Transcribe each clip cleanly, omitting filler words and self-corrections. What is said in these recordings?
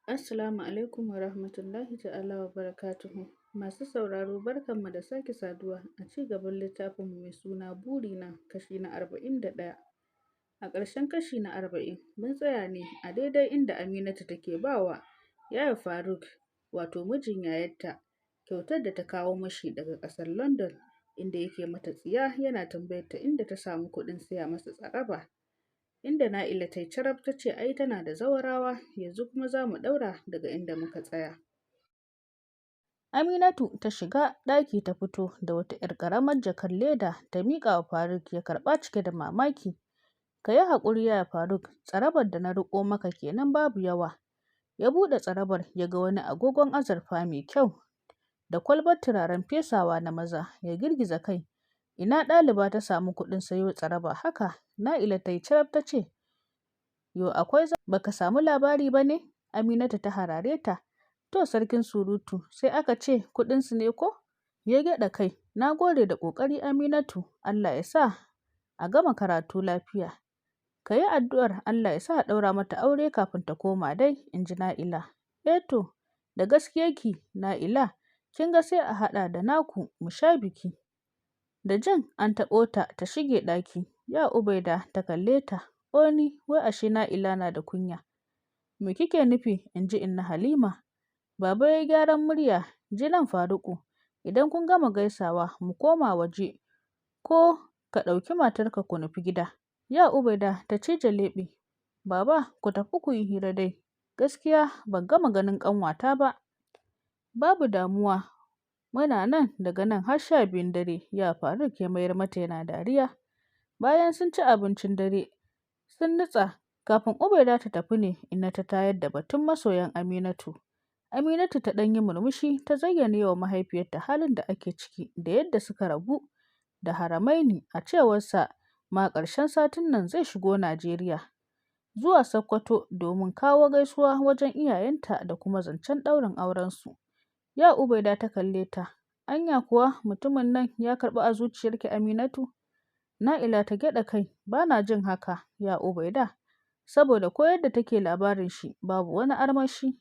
Assalamu alaikum wa rahmatullahi ta'ala wa barakatuhu. Masu sauraro, barkanmu da sake saduwa a cigaban littafinmu mai suna burina, kashi na 41. A ƙarshen kashi na 40 mun tsaya ne a daidai inda Aminatu take ba wa Yaya Faruk, wato mijin yayarta, kyautar da ta kawo mashi daga ƙasar London, inda yake mata tsiya yana tambayar ta inda ta samu kuɗin siya masa tsaraba. Inda Na'ila ta yi carab ta ce ai tana da zawarawa. Yanzu kuma za mu ɗaura daga inda muka tsaya. Aminatu ta shiga ɗaki ta fito da wata ‘yar ƙaramar jakar leda ta miƙa wa Faruk, ya karɓa cike da mamaki. "Ka yi haƙuri, Yaya Faruk, tsarabar da na riƙo maka kenan, babu yawa." Ya buɗe tsarabar ya ga wani agogon azurfa mai kyau da kwalbar turaren fesawa na maza, ya girgiza kai. Ina ɗaliba ta samu kuɗin sayo tsaraba haka? Na'ila ta yi carab ta ce, "Yo akwai baka samu labari ba ne?" Aminatu ta harare ta. "To sarkin surutu, sai aka ce kuɗinsu ne ko?" Ya gyaɗa kai. "Na gode da ƙoƙari, Aminatu, Allah ya sa a gama karatu lafiya. Ka yi addu'ar Allah ya sa a ɗaura mata aure kafin ta koma dai," in ji Na'ila. "Eh to, da gaskiyarki Na'ila, kin ga sai a haɗa da naku mu sha biki." Da jin an taɓo ta, ta shige ɗaki. Ya Ubaida ta kalle ta. "Oni, wai ashe Na'ila na da kunya. Me kike nufi?" in ji Inna Halima. Baba ya yi gyaran murya. "Ji nan Faruku, idan kun gama gaisawa mu koma waje, ko ka ɗauki matarka ku nufi gida." Ya Ubaida ta cije leɓe. "Baba, ku tafi ku yi hira dai. Gaskiya ban gama ganin ƙanwata ba." "Babu damuwa, muna nan daga nan har 12n dare," Ya Faruk ya mayar mata yana dariya. Bayan sun ci abincin dare sun nutsa, kafin Ubaida ta tafi ne Inna ta tayar da batun masoyan Aminatu. Aminatu ta ɗan yi murmushi, ta zayyane wa mahaifiyarta halin da ake ciki da yadda suka rabu da Haramaini, a cewarsa ma ƙarshen satin nan zai shigo Najeriya. Zuwa Sokoto domin kawo gaisuwa wajen iyayenta da kuma zancen ɗaurin aurensu. Ya Ubaida ta kalle ta. "Anya kuwa mutumin nan ya karɓi a zuciyarki, Aminatu?" Na'ila ta gyaɗa kai. "Ba na jin haka, ya Ubaida, saboda ko yadda take labarin shi babu wani armashi."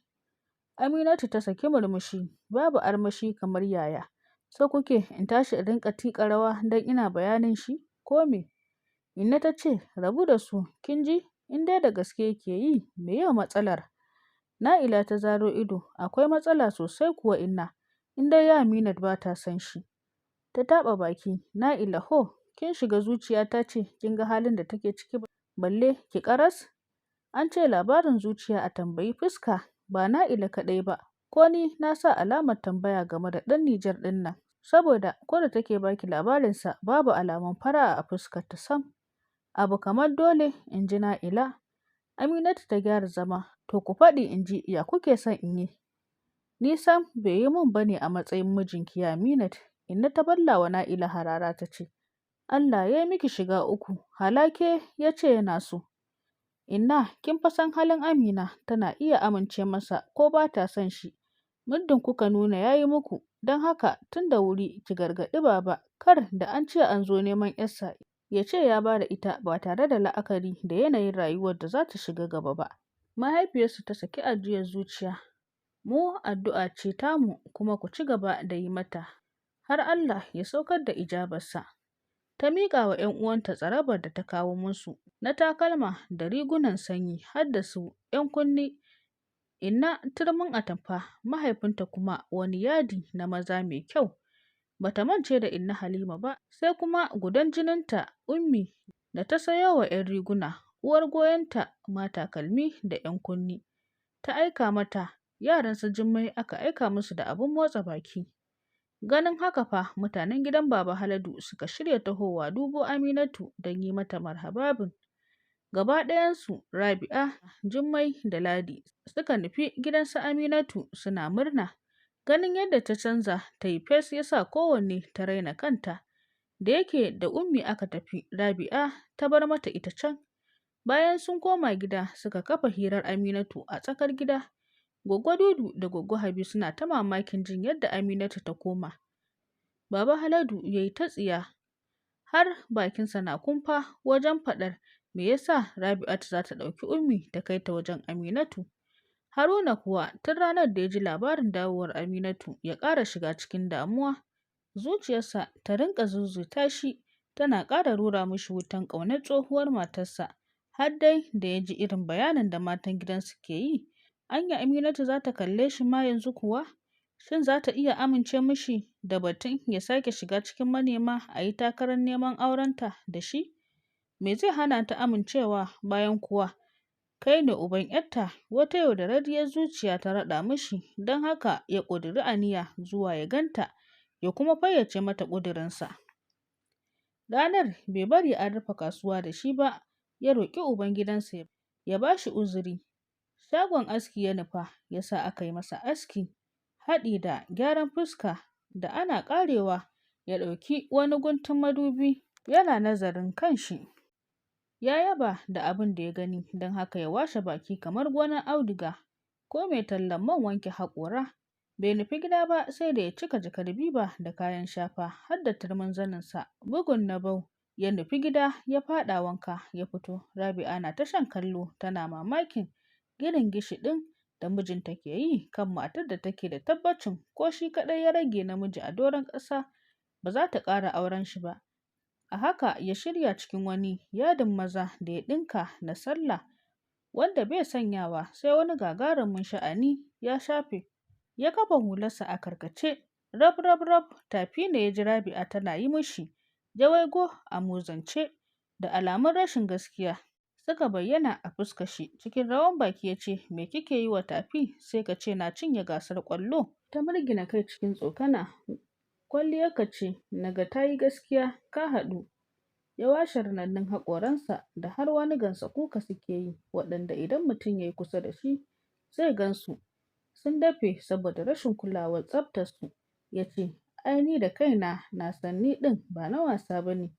Aminatu ta saki murmushi. "Babu armashi kamar yaya? So kuke in tashi in rinƙa tiƙa rawa don ina bayanin shi, ko me?" Inna ta ce, "Rabu da su, kin ji, in dai da gaske yake yi, meye matsalar?" Na'ila ta zaro ido. "Akwai matsala sosai kuwa, Inna, in dai ya Aminat ba ta son shi." Ta taɓa baki. "Na'ila ho, kin shiga zuciyata ce kin ga halin da take ciki balle ki ƙaras? An ce labarin zuciya a tambayi fuska, ba Na'ila kaɗai ba, ko ni na sa alamar tambaya game da ɗan Nijar ɗin nan, saboda ko da take baki labarinsa babu alamun fara'a a fuskarta sam." "Abu kamar dole," in ji Na'ila. Aminatu ta gyara zama. "To ku faɗi in ji, ya kuke son in yi? Ni sam bai yi mun ba ne a matsayin mijinki, ya Aminat." Inna ta balla wa Na'ila harara ta ce, "Allah ya yi miki shiga uku, hala ke ya ce yana so." "Inna, kin fa san halin Amina, tana iya amince masa ko ba ta son shi, muddin kuka nuna ya yi muku, don haka tun da wuri ki gargaɗi Baba, kar da an ce an zo neman 'yarsa ya ce ya ba da ita ba tare da la'akari da yanayin rayuwar da za ta shiga gaba ba." Mahaifiyarsu ta saki ajiyar zuciya. "Mu addu'a ce tamu, kuma ku ci gaba da yi mata har Allah ya saukar da ijabarsa." Ta miƙa wa 'yan uwanta tsarabar da ta kawo musu na takalma da rigunan sanyi har da su 'yan kunne. Inna turmin atamfa, mahaifinta kuma wani yadi na maza mai kyau. Bata mance da Inna Halima ba, sai kuma gudan jininta Ummi da ta sayo wa 'yan riguna, uwar goyonta ma takalmi da 'yan kunne. Ta aika mata, yaran su Jummai aka aika musu da abin motsa baki. Ganin haka fa mutanen gidan Baba Haladu suka shirya tahowa dubo Aminatu don yi mata marhababin. Gaba ɗayansu Rabi'a, Jummai da Ladi suka nufi gidan su Aminatu suna murna. Ganin yadda ta canza ta yi fes ya sa kowanne ta raina kanta. Da yake da Ummi aka tafi, Rabi'a ta bar mata ita can. Bayan sun koma gida suka kafa hirar Aminatu a tsakar gida. Gwaggo Dudu da Gwaggo Habi suna ta mamakin jin yadda Aminatu ta koma. Baba Haladu ya yi ta tsiya har bakinsa na kumfa wajen faɗar me yasa Rabi'atu za ta ɗauki Ummi ta kai ta wajen Aminatu. Haruna kuwa tun ranar da ya ji labarin dawowar Aminatu ya ƙara shiga cikin damuwa. Zuciyarsa ta rinƙa zuzuta shi, tana ƙara rura mishi wutan ƙaunar tsohuwar matarsa. Har dai da ya ji irin bayanin da matan gidansu ke yi, anya Aminatu za ta kalle shi ma yanzu kuwa? Shin za ta iya amince mishi da batun ya sake shiga cikin manema a yi takarar neman aurenta da shi? Me zai hana ta amincewa bayan kuwa kai ne uban 'yarta? Wata yaudararriyar zuciya ta raɗa mishi, don haka ya ƙudiri aniya zuwa ya ganta ya kuma fayyace mata ƙudurinsa. Ranar bai bari an rufe kasuwa da shi ba, ya roƙi ubangidansa ya ba shi uzuri. Shagon aski ya nufa, ya sa aka yi masa aski, haɗi da gyaran fuska, da ana ƙarewa ya ɗauki wani guntun madubi yana nazarin kanshi. Ya yaba da abin da ya gani, don haka ya washe baki kamar gonar auduga ko mai tallan man wanke haƙora. Bai nufi gida ba sai da ya cika jakar biba da kayan shafa har da turmin zaninsa bugun na bau. Ya nufi gida ya faɗa wanka ya fito. Rabi'a na ta shan kallo tana mamakin girin gishi ɗin da mijinta ke yi kan matar da take da tabbacin ko shi kaɗai ya rage namiji a doron ƙasa ba za ta ƙara auren shi ba. A haka ya shirya cikin wani yadin maza da ya ɗinka na sallah wanda bai sanyawa sai wani gagarumin sha'ani ya shafe. Ya kafa hularsa a karkace, rab rab rab tafi ne ya ji Rabi'a tana yi mishi. Ya waigo a muzance da alamun rashin gaskiya suka bayyana a fuskar shi. Cikin rawan baki ya ce, me kike yi wa tafi? Sai ka ce na cinye gasar ƙwallo. Ta murgina kai cikin tsokana. Kwalliyarka ce, naga ta yi gaskiya, ka haɗu. Ya washe rinannun haƙoransa da har wani gansa kuka suke yi, waɗanda idan mutum ya yi kusa da shi zai gansu sun dafe saboda rashin kulawar tsaftarsu. Ya ce, ai ni da kaina na san ni ɗin ba na wasa ba ne.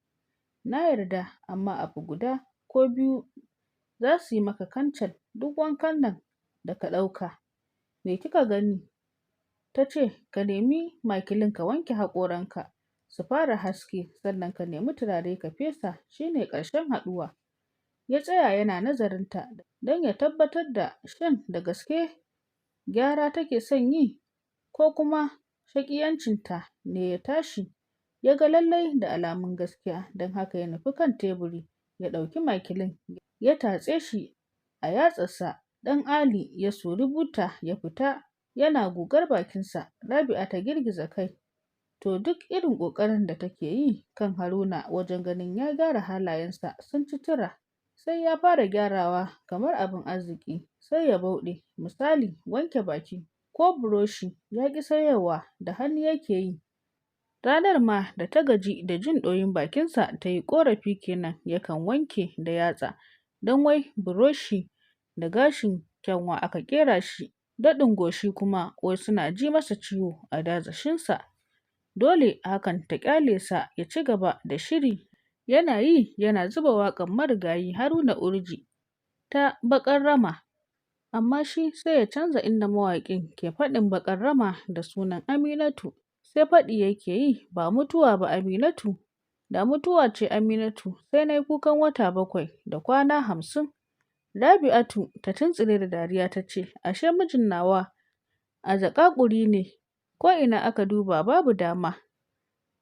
Na yarda, amma abu guda ko biyu za su yi maka kancal duk wankan nan da ka ɗauka. Me kika gani? Ta ce, ka nemi makilin ka wanke haƙoranka su fara haske, sannan ka nemi turare ka fesa, shi ne ƙarshen haɗuwa. Ya tsaya yana nazarinta don ya tabbatar da shin da gaske gyara take son yi ko kuma shaƙiyancinta ne ya tashi. Ya ga lallai da alamun gaskiya, don haka ya nufi kan teburi ya ɗauki makilin ya tatse shi a yatsarsa. Ɗan Ali ya suri buta ya fita yana gugar bakinsa. Rabi'a ta girgiza kai. To duk irin ƙoƙarin da take yi kan Haruna wajen ganin ya gyara halayensa sun ci tura. Sai ya fara gyarawa kamar abin arziki sai ya bauɗe. Misali wanke baki ko buroshi ya ƙi sayowa, da hannu yake yi. Ranar ma da ta gaji da jin ɗoyin bakinsa ta yi ƙorafi kenan yakan wanke da yatsa, don wai buroshi da gashin kyanwa aka ƙera shi, daɗin goshi kuma wai suna ji masa ciwo a dasashinsa. Dole hakan ta ƙyale sa ya ci gaba da shiri yana yi yana zuba waƙar marigayi Haruna Urji ta Baƙar Rama. Amma shi sai ya canza inda mawaƙin ke faɗin Baƙar Rama da sunan Aminatu, sai faɗi yake yi ba mutuwa ba Aminatu, da mutuwa ce Aminatu sai na yi kukan wata 7 da kwana 50. Rabi'atu ta tuntsire da dariya ta ce, ashe mijin nawa a zaƙaƙuri ne, ko'ina aka duba babu dama.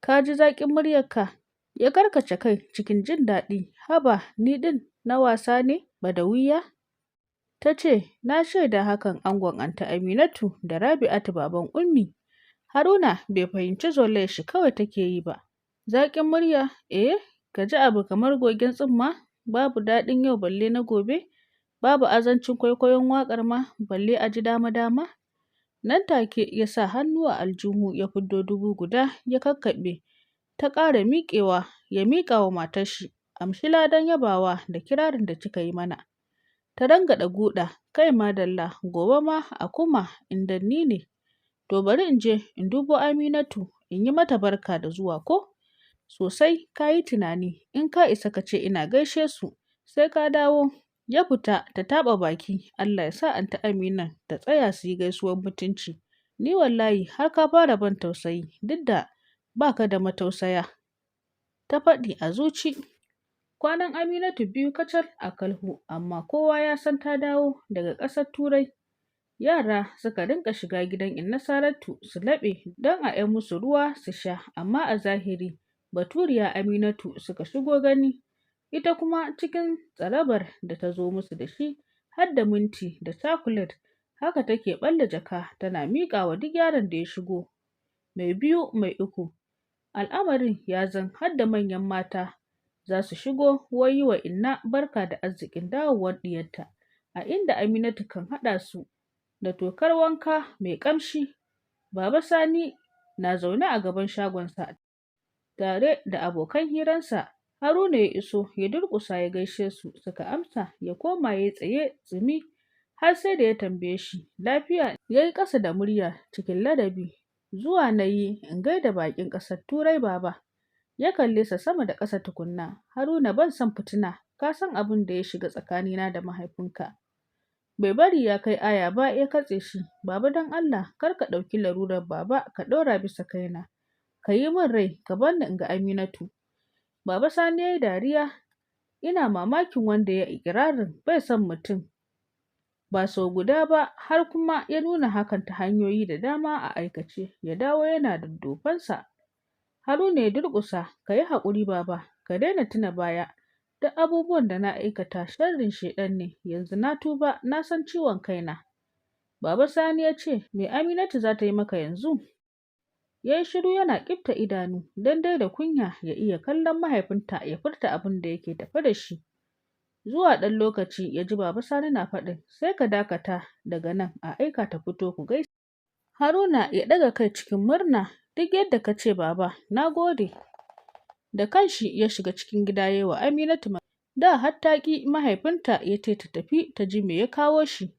Ka ji zaƙin muryarka? Ya karkace kai cikin jin daɗi. Haba, ni ɗin na wasa ne, Badawiya? Ta ce, na shaida hakan angon Anty Aminatu da Rabi'atu baban Ummi. Haruna bai fahimci zolayar shi kawai take yi ba. Zaƙin murya, eh, ka ji abu kamar gogen tsumma, babu daɗin yau balle na gobe, babu azancin kwaikwayon waƙar ma balle a ji dama-dama. Nan take ya sa hannu a aljihu ya fiddo 1000 ya kakkaɓe. Ta ƙara miƙewa ya miƙa wa matar shi. Amshi ladan yabawa da kirarin da kika yi mana. Ta rangaɗa guda, kai madalla, gobe ma a kuma in dan ni ne. To bari in je in dubo Aminatu in yi mata barka da zuwa ko? Sosai ka yi tunani, in ka isa ka ce ina gaishe su, sai ka dawo. Ya fita ta taɓa baki, Allah ya sa Anty Aminan ta tsaya su yi gaisuwar mutunci. Ni wallahi har ka fara ban tausayi, duk da ba ka da matausaya. Ta faɗi a zuci. Kwanan Aminatu 2 kacal a Kalhu, amma kowa ya san ta dawo daga ƙasar Turai. Yara suka rinƙa shiga gidan Inna Saratu su laɓe don a 'yar musu ruwa su sha, amma a zahiri Baturiya Aminatu suka shigo gani. Ita kuma cikin tsarabar da ta zo musu da shi har da minti da cakulet, haka take ɓalla jaka tana miƙa wa duk yaron da ya shigo, mai biyu mai uku. Al'amarin ya zan har da manyan mata za su shigo wai yi wa Inna barka da arzikin dawowar ɗiyarta, a inda Aminatu kan haɗa su da tokar wanka mai ƙamshi. Baba Sani na zaune a gaban shagonsa tare da abokan hiransa. Haruna ya iso ya durƙusa ya gaishe su, suka amsa, ya koma ya yi tsaye tsumi har sai da ya tambaye shi lafiya, ya yi ƙasa da murya cikin ladabi. Zuwa na yi in gaida baƙin ƙasar Turai, Baba. Ya kalle sa sama da ƙasa tukunna. Haruna, ban son fitina, ka san abin da ya shiga tsakanina da mahaifinka. Bai bari ya kai aya ba ya katse shi. Baba, don Allah kar ka ɗauki larurar Baba ka ɗora bisa kaina. Ka yi min rai ka bar ni in ga Aminatu. Baba Sani ya yi dariya. Ina mamakin wanda ya iƙirarin bai son mutum ba sau guda ba, har kuma ya nuna hakan ta hanyoyi da dama a aikace, ya dawo yana doddofansa. Haruna ya durƙusa. Ka yi haƙuri, Baba, ka daina tuna baya. Duk abubuwan da na aikata sharrin shaiɗan ne, yanzu na tuba, na san ciwon kaina. Baba Sani ya ce, me Aminatu za ta yi maka yanzu? Ya yi shiru yana ƙifta idanu, don dai da kunya ya iya kallon mahaifinta ya furta abin da yake tafe da shi. Zuwa ɗan lokaci ya ji Baba Sani na faɗin, sai ka dakata daga nan a aika ta fito ku gaisa. Haruna ya ɗaga kai cikin murna, duk yadda ka ce, Baba, na gode. Da kanshi ya shiga cikin gida ya yi wa Aminatu. Da har ta ƙi, mahaifinta ya ce ta tafi ta ji me ya kawo shi.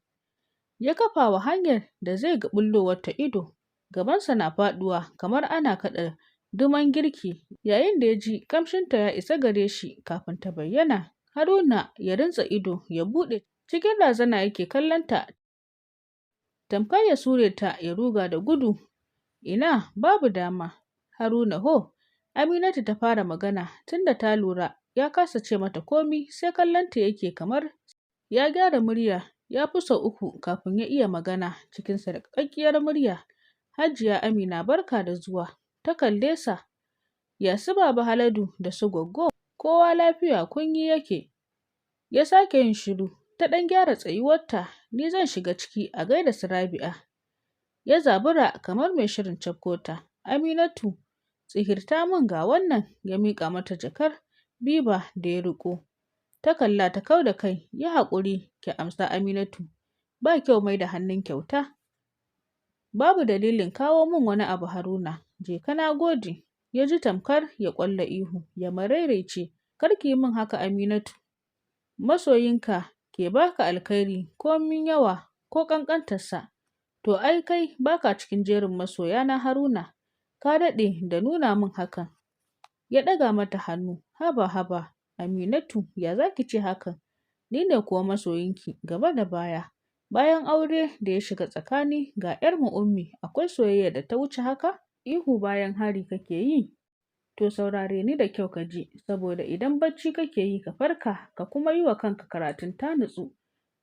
Ya kafa wa hanyar da zai ga ɓullowarta ido. Gabansa na faɗuwa kamar ana kaɗa duman girki yayin da ya ji ƙamshinta ya isa gare shi kafin ta bayyana. Haruna ya rintsa ido ya buɗe, cikin razana yake kallonta, tamkar ya sure ta ya ruga da gudu. Ina, babu dama. Haruna ho! Aminatu ta fara magana tunda ta lura ya kasa ce mata komi sai kallonta yake kamar ya gyara murya ya fi sau uku kafin ya iya magana cikin sarƙaƙƙiyar murya. Hajiya Amina, barka da zuwa. Ta kalle sa. Ya su Baba Haladu da su Gwaggo? Kowa lafiya kunyi yake? Ya sake yin shiru. Ta ɗan gyara tsayuwarta. Ni zan shiga ciki a gaida su Rabi'a. Ya zabura kamar mai shirin cafko ta. Aminatu, tsihirta min ga wannan. Ya miƙa mata jakar biba da ya riƙo. Ta kalla ta kau da kai. Yi haƙuri ki amsa, Aminatu. Ba kyau mai da hannun kyauta. Babu dalilin kawo min wani abu, Haruna. Je ka, na gode. Ya ji tamkar ya ƙwalla ihu, ya marairaice. Kar ki yi min haka, Aminatu. Masoyinka ke baka alkhairi komin yawa ko ƙanƙantarsa. To ai kai baka cikin jerin masoyana, Haruna. Ka daɗe da nuna min hakan. Ya ɗaga mata hannu. Haba haba, Aminatu, ya za ki ce hakan? Ni ne kuwa masoyinki gaba da baya. Bayan aure da ya shiga tsakani, ga 'yarmu Ummi, akwai soyayya da ta wuce haka? Ihu bayan hari kake yi? To saurare ni da kyau ka ji, saboda idan bacci kake yi ka farka ka kuma yi wa kanka karatun ta nutsu.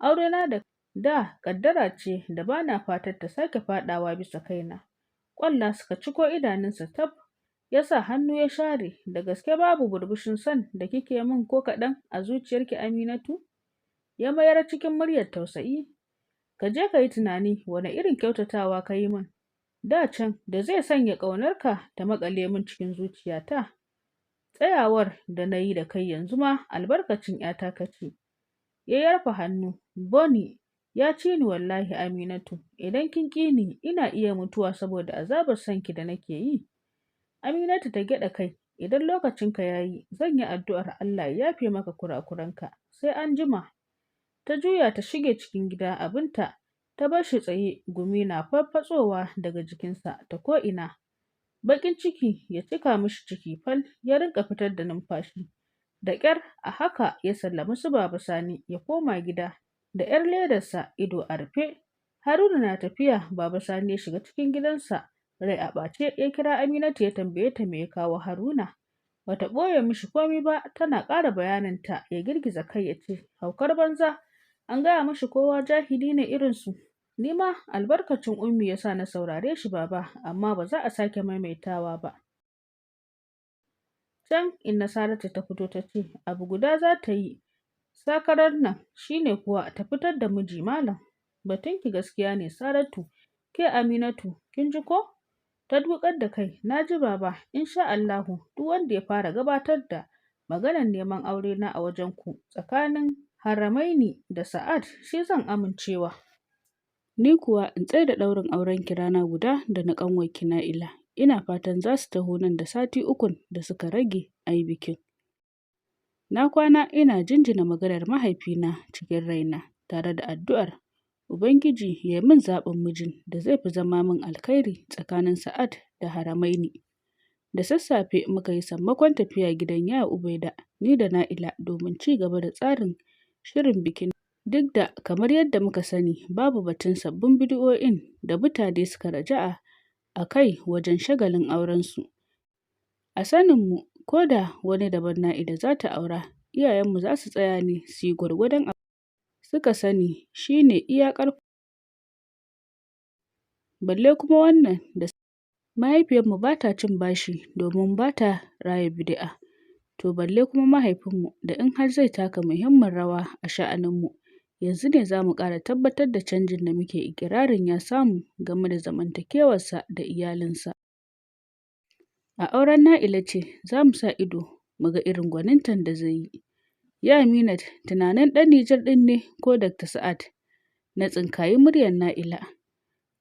Aurena da da ƙaddara ce da bana fatar ta sake faɗawa bisa kaina. Ƙwalla suka ciko idanunsa tab, ya sa hannu ya share. Da gaske babu burbushin son da kike min ko kaɗan a zuciyarki, Aminatu? Ya mayar cikin muryar tausayi. Ka je ka yi tunani wane irin kyautatawa ka yi min da can da zai sanya ƙaunarka ta maƙale min cikin zuciyata. Tsayawar da na yi da kai yanzu ma albarkacin ‘yata ka ci. Ya yarfa hannu. Boni ya ci ni wallahi, Aminatu. Idan kin ƙi ni, ina iya mutuwa saboda azabar sonki da nake yi. Aminatu ta gyaɗa kai. Idan lokacinka ya yi, zan yi addu'ar Allah ya yafe maka kurakuranka. Sai an jima. Ta juya ta shige cikin gida abinta, ta bar shi tsaye gumi na farfatsowa daga jikinsa ta ko'ina. Baƙin ciki ya cika mishi ciki fal, ya rinƙa fitar da numfashi. Da ƙyar a haka ya sallami su Baba Sani ya koma gida da ‘yar ledarsa ido a rufe. Haruna na tafiya Baba Sani ya shiga cikin gidansa rai a ɓace, ya kira Aminatu ya tambaye ta me ya kawo Haruna. Bata ɓoye mishi komi ba, tana ƙara bayaninta ya girgiza kai ya ce haukar banza, an gaya mishi kowa jahili ne irinsu. Ni ma albarkacin Ummi ya sa na saurare shi Baba, amma ba za a sake maimaitawa ba. Can Inna Saratu ta fito ta ce, abu guda za ta yi sakarar nan, shi ne kuwa ta fitar da miji malam. Batunki gaskiya ne Saratu, ke Aminatu kin ji ko? Ta duƙar da kai, na ji Baba, insha Allahu duk wanda ya fara gabatar da maganar neman aurena a wajenku tsakanin Haramaini da Sa'ad shi zan amincewa. Ni kuwa in tsaida ɗaurin aurenki rana guda da na ƙanwarki Na'ila. Ina fatan za su taho nan da sati ukun da suka rage a yi bikin. Na kwana ina jinjina maganar mahaifina cikin raina tare da addu'ar Ubangiji ya yi min zaɓin mijin da zai fi zama min alkhairi tsakanin Sa'ad da Haramaini. Da sassafe muka yi sammakon tafiya gidan Yaya Ubaida ni da Na'ila domin ci gaba da tsarin shirin bikin, duk da kamar yadda muka sani babu batun sabbin bidi'o'in da mutane suka raja'a a kai wajen shagalin aurensu. A saninmu ko da wani daban Na'ila za ta aura, iyayenmu za su tsaya ne su yi gwargwadon suka sani shi ne iya ƙarfin, balle kuma wannan da mahaifiyarmu ba ta cin bashi domin ba ta raya bidi'a. To balle kuma mahaifinmu da in har zai taka muhimmin rawa a sha'aninmu, yanzu ne za mu ƙara tabbatar da canjin da muke iƙirarin ya samu game da zamantakewarsa da iyalinsa. A auren Na'ila ce za mu sa ido mu ga irin gwanintan da zai yi. Ya Aminat, tunanin ɗan Nijar ɗin ne ko Dr. Sa'ad? Na tsinkayi muryar Na'ila.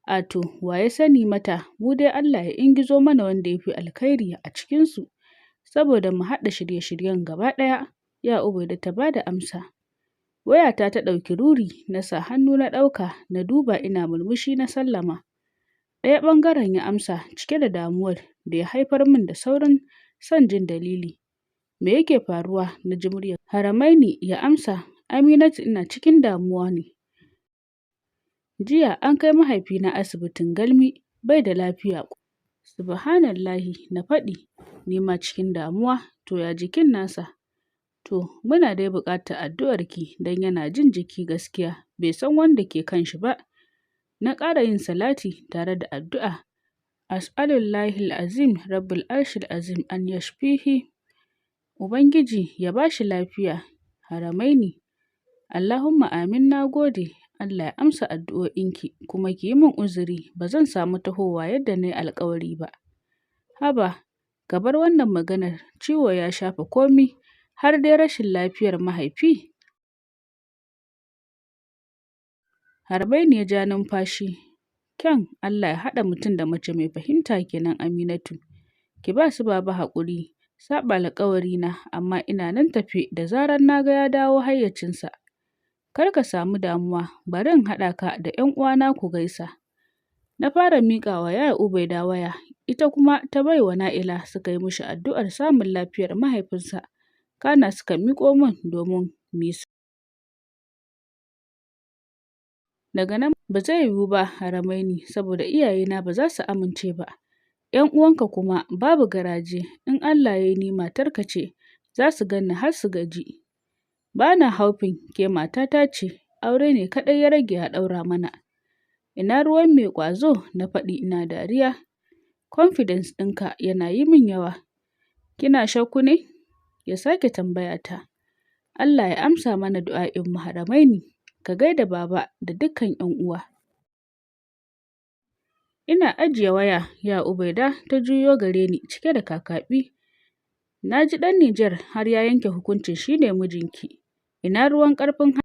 A to, wa ya sani mata, mu dai Allah ya ingizo mana wanda ya fi alkhairi a cikinsu, saboda mu haɗa shirye-shiryen gaba ɗaya, Ya Ubaida ta ba da amsa. Wayata ta ɗauki ruri, na sa hannu na ɗauka, na duba ina murmushi na sallama. Ɗaya ɓangaren ya amsa cike da damuwar da ya haifar min da saurin son jin dalili. Me yake faruwa? Na ji muryar Haramaini ya amsa, Aminatu ina cikin damuwa ne. Jiya an kai mahaifina asibitin Galmi, bai da lafiya. Subhanallahi, na faɗi, ni ma cikin damuwa, to ya jikin nasa? To, muna dai buƙatar addu'arki don yana jin jiki gaskiya, bai san wanda ke kan shi ba. Na ƙara yin salati tare da addu'a. As'alullahil azim rabbul arshil azim an yashfihi. Ubangiji ya ba shi lafiya. Haramaini. Allahumma amin, na gode. Allah ya amsa addu'o'inki kuma ki yi min uzuri ba zan samu tahowa yadda na yi alƙawari ba. Haba, ka bar wannan maganar, ciwo ya shafa komi har dai rashin lafiyar mahaifi. Haramaini ya ja numfashi. Kyan Allah ya haɗa mutum da mace mai fahimta kenan Aminatu. Ki ba su Baba haƙuri, saɓa alƙawarina, amma ina nan tafe da zarar na ga ya dawo hayyacinsa. Kar ka samu damuwa, bari in haɗa ka da ‘yan uwana ku gaisa. Na fara miƙa wa Yaya Ubaida waya, ita kuma ta bai wa Na'ila suka yi mishi addu'ar samun lafiyar mahaifinsa, kana suka miƙo min domin mu yi. Daga nan ba zai yiwu ba Haramaini, saboda iyayena ba za su amince ba. ‘Yan uwanka kuma babu garaje, in Allah ya yi ni matarka ce, za su gan ni har su gaji. Ba na haufin ke matata ce, aure ne kaɗai ya rage a ɗaura mana. Ina ruwan mai ƙwazo, na faɗi ina dariya. Confidence ɗinka yana yi min yawa. Kina shakku ne? Ya sake tambaya ta. Allah ya amsa mana du'a'inmu Haramaini. Ka gaida Baba da dukkan ‘yan uwa. Ina ajiye waya, Ya Ubaida ta juyo gare ni cike da kakaɓi. Na ji ɗan Nijar har ya yanke hukuncin shi ne mijinki. Ina ruwan ƙarfin.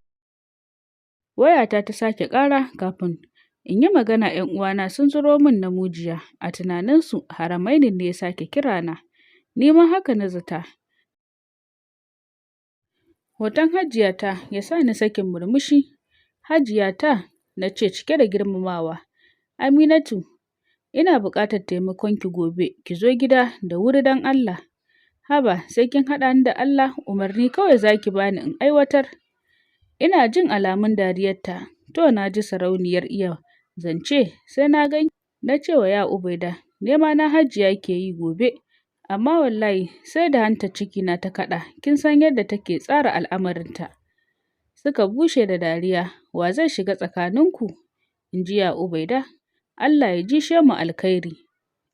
Wayata ta sake ƙara kafin in yi magana ‘yan uwana sun zuro min na mujiya, a tunaninsu Haramaini ne ya sake kirana. Ni ma haka na zata. Hoton Hajiyata ya sa ni sakin murmushi. Hajiyata, na ce cike da girmamawa. Aminatu, ina buƙatar taimakonki gobe, ki zo gida da wuri don Allah. Haba, sai kin haɗa ni da Allah, umarni kawai za ki bani in aiwatar. Ina jin alamun dariyarta. To na ji sarauniyar iya zance, sai na gan. Na ce wa Ya Ubaida, nema na Hajiya ke yi gobe, amma wallahi sai da hantar cikina ta kaɗa, kin san yadda take tsara al'amarinta. Suka bushe da dariya, wa zai shiga tsakaninku? In ji ya Ubaida. Allah ya jishe mu alkhairi.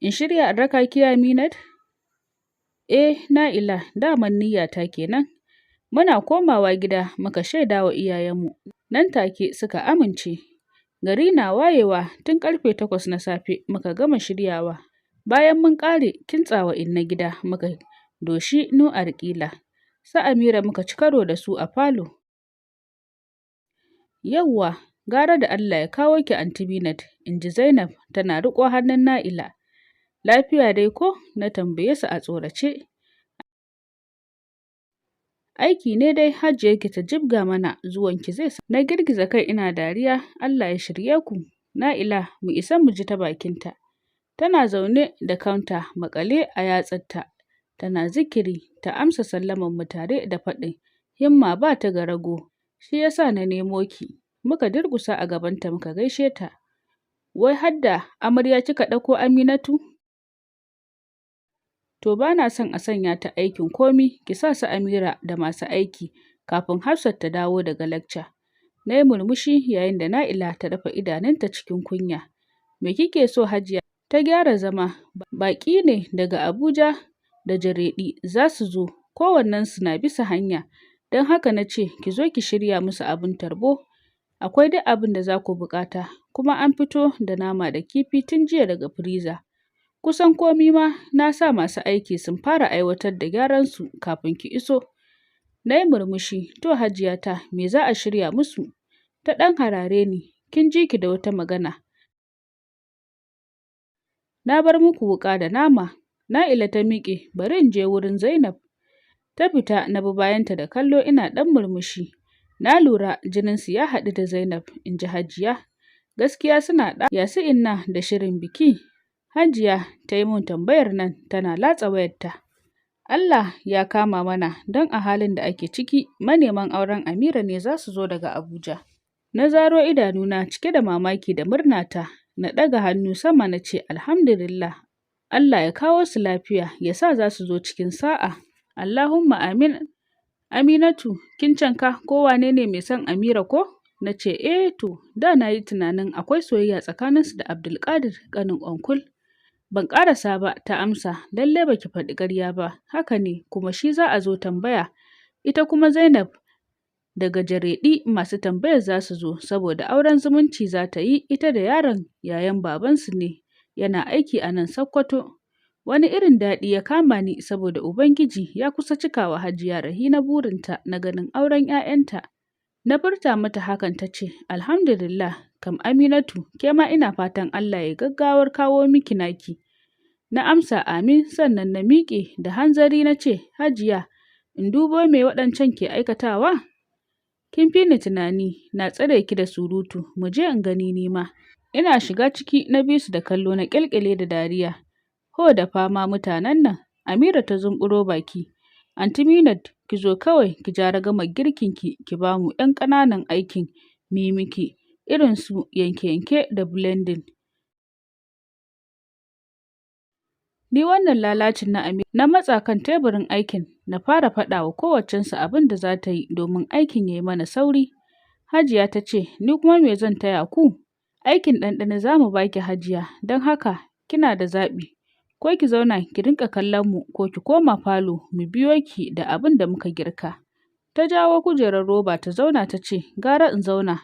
In shirya in raka ki Aminat? Eh, Na'ila, daman niyyata kenan. Muna komawa gida muka shaida wa iyayenmu. Nan take suka amince. Gari na wayewa tun karfe 8 na safe muka gama shiryawa. Bayan mun ƙare kintsawa inna gida muka doshi New Arkilla. Su Amira muka ci karo da su a falo. Yawwa, gara da Allah ya kawo ki Aunty Minat, in ji Zainab tana riƙo hannun Na'ila. Lafiya dai ko? Na tambaye su a tsorace. Aiki ne dai hajiyarki ta jibga mana zuwanki zai sa. Na girgiza kai ina dariya, Allah ya shirye ku. Na'ila, mu isa mu ji ta bakinta. Tana zaune da counter maƙale a yatsarta, tana zikiri, ta amsa sallamar mu tare da faɗin himma ba ta ga rago, shi ya sa na nemo ki. Muka durƙusa a gabanta muka gaishe ta. Wai har da amarya kika ɗauko Aminatu? To ba na son a sanya ta aikin komi, ki sa su Amira da masu aiki kafin Hafsat ta dawo daga lecture. Na yi murmushi yayin da Na'ila ta rufe idanunta cikin kunya. Me kike so Hajiya? Ta gyara zama. Baƙi ne daga Abuja da Jareɗi za su zo, kowannensu na bisa hanya. Don haka na ce ki zo ki shirya musu abin tarbo. Akwai duk abin da za ku buƙata, kuma an fito da nama da kifi tun jiya daga firiza. Kusan komi ma na sa masu aiki sun fara aiwatar da gyaransu kafin ki iso. Na yi murmushi, to Hajiyata, me za a shirya musu? Ta ɗan harare ni, kin ji ki da wata magana. Na bar muku wuƙa da nama. Na'ila ta miƙe, bari in je wurin Zainab. Ta fita na bi bayanta da kallo ina ɗan murmushi. Na lura jininsu ya haɗu da Zainab, in ji Hajiya. Gaskiya suna ɗa ya su inna da shirin biki. Hajiya ta yi min tambayar nan tana latsa wayarta. Allah ya kama mana don a halin da ake ciki maneman auren Amira ne za su zo daga Abuja. Na zaro idanuna cike da mamaki da murnata, na ɗaga hannu sama na ce Alhamdulillah, Allah ya kawo su lafiya ya sa za su zo cikin sa'a. Allahumma amin. Aminatu, kin canka ko wane ne mai son Amira ko? Na ce eh to, da na yi tunanin akwai soyayya tsakaninsu da Abdulkadir ƙanin onkul. Ban ƙarasa ba ta amsa, lalle baki faɗi ƙarya ba, haka ne kuma shi za a zo tambaya. Ita kuma Zainab daga Jareɗi masu tambayar za su zo saboda auren zumunci za ta yi ita da yaron yayan babansu ne yana aiki a nan Sokoto. Wani irin daɗi ya kama ni saboda Ubangiji ya kusa cikawa Hajiya Rahina burinta na ganin auren ‘ya'yanta. Na furta mata hakan ta ce, Alhamdulillah, kam Aminatu, ke ma ina fatan Allah ya gaggawar kawo miki naki. Na amsa amin sannan na miƙe da hanzari na ce, Hajiya, in dubo me waɗancan ke aikatawa? Kin fi ni tunani, na tsare ki da surutu, mu je in gani ni ma. Ina shiga ciki na bi su da kallo na ƙyalƙyale da dariya. Ho da fama mutanen nan, Amira ta zumburo baki. Aunty Minat, ki zo kawai ki ja ragamar girkinki ki ba mu ‘yan ƙananan aikin mu yi miki, irin su yanke-yanke da blending. Ni wannan lalacin na Amira, na matsa kan teburin aikin na fara faɗa wa kowaccensu abin da za ta yi domin aikin ya yi mana sauri. Hajiya ta ce, ni kuma me zan taya ku? Aikin ɗanɗano za mu ba ki Hajiya, don haka kina da zaɓi. Ko ki zauna ki rinƙa kallon mu ko ki koma falo mu biyo ki da abin da muka girka. Ta jawo kujerar roba ta zauna ta ce, gara in zauna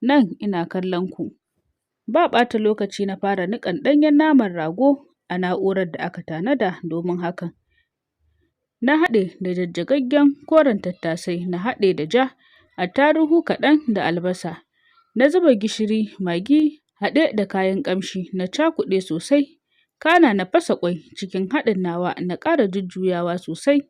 nan ina kallon ku. Ba ɓata lokaci na fara niƙan ɗanyen naman rago a na'urar da aka tanada domin hakan. Na haɗe da jajjagaggen koren tattasai, na haɗe da ja, attaruhu kaɗan da albasa. Na zuba gishiri, magi haɗe da kayan ƙamshi na cakuɗe sosai. Kana na fasa ƙwai cikin haɗin nawa na ƙara jujjuyawa sosai.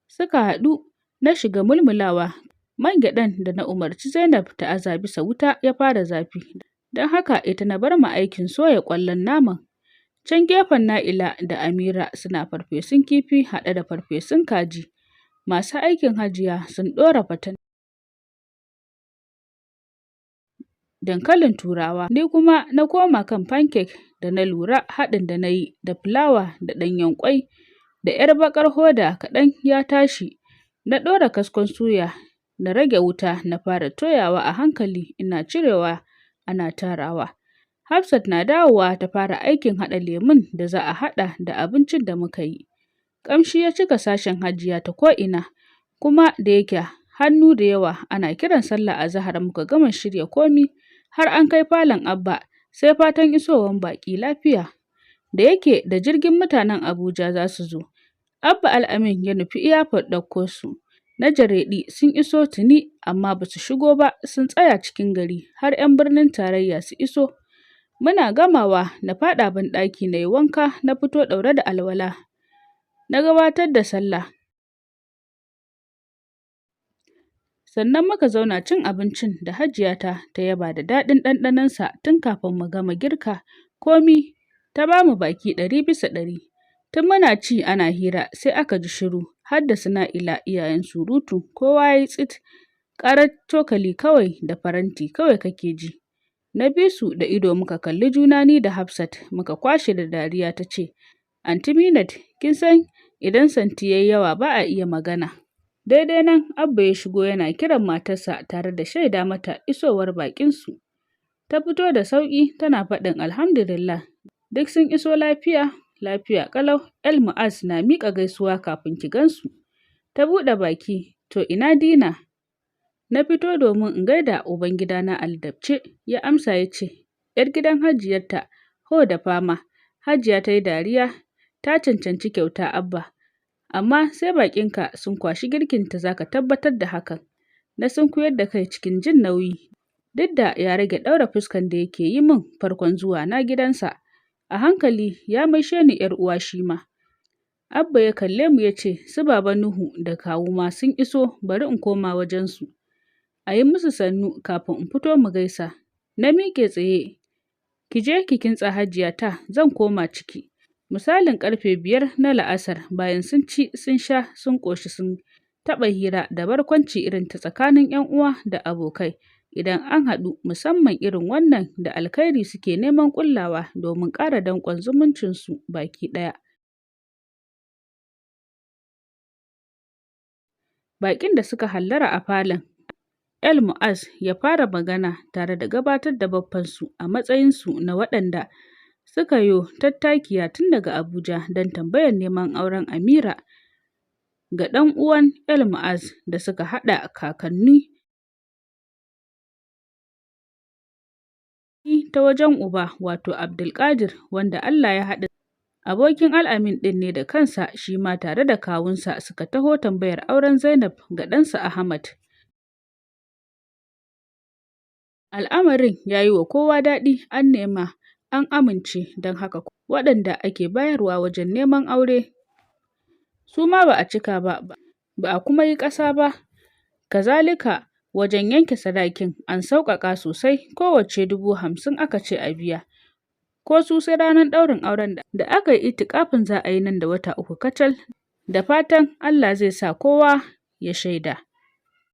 Suka haɗu, na shiga mulmulawa. Man gyaɗan da na umarci Zainab ta aza bisa wuta ya fara zafi. Don haka ita na bar ma aikin soya ƙwallon naman. Can gefen Na'ila da Amira suna farfesun kifi haɗe da farfesun kaji. Masu aikin Hajiya sun ɗora faten dankalin Turawa. Ni kuma na koma kan pancake da na lura haɗin da na yi da fulawa da ɗanyen ƙwai da ‘yar baƙar hoda kaɗan ya tashi. Na ɗora kaskon suya Na rage wuta na fara toyawa a hankali ina cirewa ana tarawa. Hafsat na dawowa ta fara aikin haɗa lemun da za a haɗa da abincin da muka yi. Ƙamshi ya cika sashen Hajiya ta ko'ina, kuma da yake hannu da yawa, ana kiran sallah azahar muka gama shirya komi har an kai falon Abba, sai fatan isowar baƙi lafiya. Da yake da jirgin mutanen Abuja za su zo, Abba Al'amin ya nufi airport ɗauko su. Na Jareɗi sun iso tuni, amma ba su shigo ba, sun tsaya cikin gari har 'yan birnin tarayya su iso. Muna gamawa na faɗa banɗaki na yi wanka, na fito ɗaure da alwala. Na gabatar da sallah. Sannan muka zauna cin abincin da Hajiyata ta yaba da daɗin ɗanɗanonsa tun kafin mu gama girka komi, ta ba mu baki 100%. Tun muna ci ana hira sai aka ji shiru, har da su Na'ila iyayen surutu, kowa ya yi tsit, ƙarar cokali kawai da faranti kawai kake ji. Na bi su da ido, muka kalli juna ni da Hafsat muka kwashe da dariya. Ta ce, "Anty Minat, kin san idan santi ya yi yawa ba a iya magana." Daidai nan Abba ya shigo yana kiran matarsa tare da shaida mata isowar baƙinsu. Ta fito da sauƙi tana faɗin, "Alhamdulillah, duk sun iso lafiya?" "Lafiya ƙalau, El Mu'az na miƙa gaisuwa kafin ki gansu." Ta buɗe baki, "To ina Dina?" Na fito domin in gaida Ubangidana a ladabce, ya amsa ya ce, "'Yar gidan Hajiyarta, ho da fama." Hajiya ta yi dariya, "Ta cancanci kyauta, Abba. Amma sai baƙinka sun kwashi girkinta za ka tabbatar da hakan." Na sunkuyar da kai cikin jin nauyi, duk da ya rage ɗaura fuskan da yake yi min farkon zuwa na gidansa. A hankali ya maishe ni ‘yar uwa shi ma. Abba ya kalle mu ya ce, "Su Baba Nuhu da kawu ma sun iso, bari in koma wajensu. A yi musu sannu kafin in fito mu gaisa." Na miƙe tsaye, "Ki je ki kintsa, Hajiya ta, zan koma ciki." Misalin karfe 5 na la'asar, bayan sun ci sun sha sun ƙoshi, sun taɓa hira da barkwanci irin ta tsakanin 'yan uwa da abokai idan an haɗu, musamman irin wannan da alkhairi suke neman ƙullawa domin ƙara danƙon zumuncinsu baki ɗaya. Baƙin da suka hallara a falon, El Mu'az ya fara magana tare da gabatar da baffansu a matsayinsu na waɗanda suka yo tattakiya tun daga Abuja don tambayar neman auren Amira ga ɗan uwan El Mu'az da suka haɗa kakanni ta wajen uba, wato Abdulkadir, wanda Allah ya haɗa. Abokin Al'amin ɗin ne da kansa, shi ma tare da kawunsa suka taho tambayar auren Zainab ga ɗansa Ahmad. Al'amarin ya yi wa kowa daɗi, an nema an amince, don haka waɗanda ake bayarwa wajen neman aure su ma ba a cika ba, ba a kuma yi ƙasa ba. Kazalika wajen yanke sadakin an sauƙaƙa sosai, kowacce 50,000 aka ce a biya. Ko su sai ranar ɗaurin auren da aka yi ittiƙaƙin za a yi nan da wata 3 kacal, da fatan Allah zai sa kowa ya shaida.